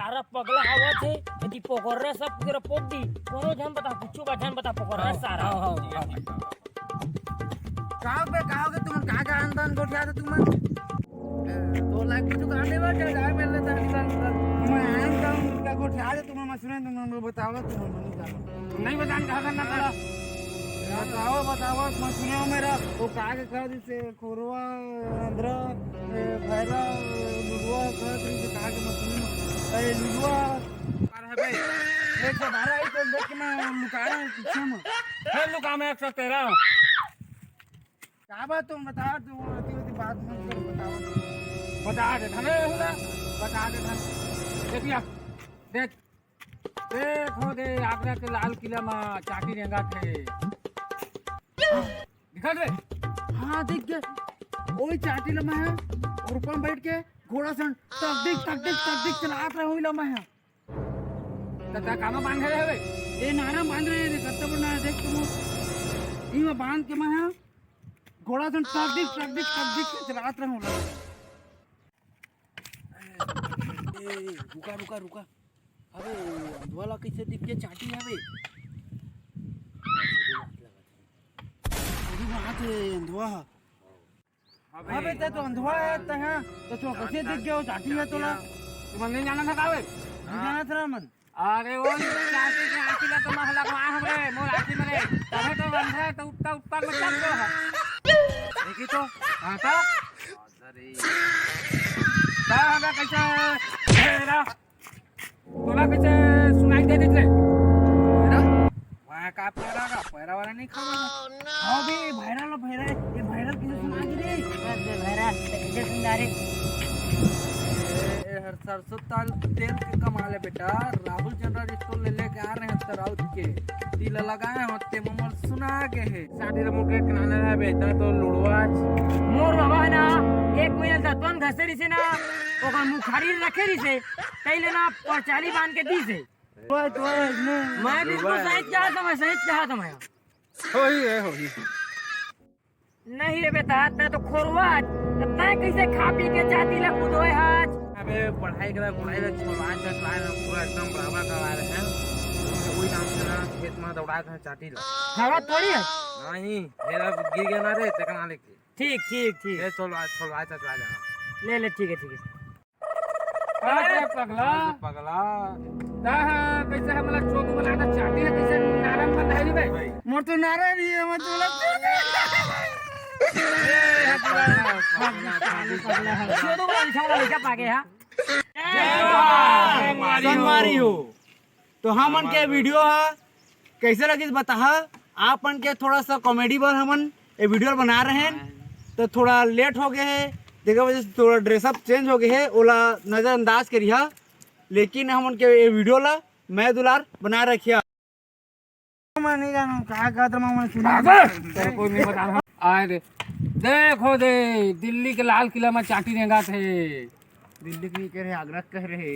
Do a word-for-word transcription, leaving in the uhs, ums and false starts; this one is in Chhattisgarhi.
अरे पगला आवत हे, यदि पकड़ रहे सब पूरा पोत दी, कोनो झन बता, कुछू का झन बता, पकड़ रहे सारा। हाँ, हाँ, हाँ। का बे, का हो गे तुमन, का का आंदन गोठिया दे तुमन? तो लाइक कुछ काम नहीं बा, क्या जाए मिल लेता है, निकल, निकल। मैं आन का उनका गोठिया दे तुमन, मैं सुने तुमन बताओ, तुमन नहीं जानो। नहीं बतान, कहा करना पड़ा। बताओ, बताओ, मैं सुने हो मेरा, वो का के कह दी से, खोरवा, अंधरा, ए, भैरा, लुलुआ, कह दी से, का के मैं सुने हो। अरे, लुलुआ, अरे भाई, एक सौ बारह आई तो देख के मैं लुका रहा हूँ पीछे में। फिर लुका मैं एक सौ तेरह। का बात तुम बता, तू अति अति बात मत कर, बताओ। बता दे, हमें होला, बता दे, देख लिया, देख, देखो दे, आगरा के लाल किला में चाटी रेंगा थे। दिखा दे। हाँ, देख गया, वही चाटी लम्हा है, और ऊपर में बैठ के घोड़ा सन तकदिक, तकदिक, तकदिक चलात रहे, वही लम्हा है। त तैं कामा बांधे हवे? ए नारा बांध रहे रे, कत्ता बड़ नारा देख तुम। ई में बांध के मैं हा, घोड़ा सन टक दिक, टक दिक, टक दिक के चलात रहूं ला। ए, ए, रुका, रुका, रुका। अबे, अंधवा ला कैसे दिख के चाटी हवे? अरे, वहाँ थे अंधवा। अबे, तै तो अंधवा है, तै हाँ, तो तू कैसे दिख गया, वो चाटी है तोला? तुमन नहीं जाना था का बे? नहीं जाना था ना मन। अरे, वो चाटी के आँखी ला तो मह लगवा हमरे, मोर आँखी में रे। तबे तो अंधा है, तो उत्ता, उत्ता में चल गया है। देखी तो, हाँ का? अरे। का हमें कैसे है? तेरा तोला कैसे सुनाई दे देत रे? पैरा? वहाँ का पैरा का? पैरा वाला नहीं खावा। हाँ बे, भैरा लो, भैरा। ये भैरा कैसे सुना दे रे? बस बे, भैरा, कैसे सुना रे? ए, ए, हर सरसों ताल तेल के कमाल है बेटा। राहुल जनरल स्टोर ले लेके आ रहे हैं तराउत के। तिल लगाए हो, ते ममल सुना गे है। शादी रे मुके किनारे है बेटा, तो लुड़वा। मोर बाबा है ना, एक महीना तक तुम घर से रिसे ना, ओकर मुखारी रखे रिसे। तैले ना परचाली बांध के दीस हे। ओए, तो ओए, नहीं। मैं बिल्कुल सही कहा था, मैं सही कहा था मैं। होही है, होही। नहीं रे बेटा, तै तो खोरवा आज। तब तै कैसे खा पी के चाटी ला कूदोए आज? अबे, पढ़ाई के बाद, पढ़ाई के बाद छोड़वा, छोड़वा, पूरा एकदम बराबर करवा रहे हैं। वही नाम से ना, खेत में दौड़ा के चाटी ला। हवा थोड़ी है। नहीं, मेरा गिर गया ना रे, तेकना लेके। ठीक, ठीक, ठीक। ले, चल, आज, चल, आज, आज, आज, आज। ले, ले, ठीक है, ठीक है। अरे पगला। अरे पगला। ता हा, कैसे हमला चोदू बना था, चाटी है, कैसे नारम बंधाई भाई? मोर तो नारा नहीं है, मैं तो लग ए, पगला, पगला, पगला। चोदू बना था, लड़का पागे, हाँ? जय जोहार। संगवारी हो। तो हमन के वीडियो हा कैसे लगिस बताहा। आप मन के थोड़ा सा कॉमेडी बर हमन ये वीडियो बना रहे हैं, तो थोड़ा लेट हो गए है, तेकर वजह से थोड़ा ड्रेसअप चेंज हो गए है, ओला नजरअंदाज करिहा। लेकिन हमन के ये वीडियो ला मैं दुलार बना रखिया। मैं नहीं जानूं, कहा कहत रहा, मैं सुना। तेरे को नहीं बताना। आए दे, देखो दे, दिल्ली के लाल किला में चाटी रेंगा थे। दिल्ली के नहीं कह रहे, आगरा कह रहे।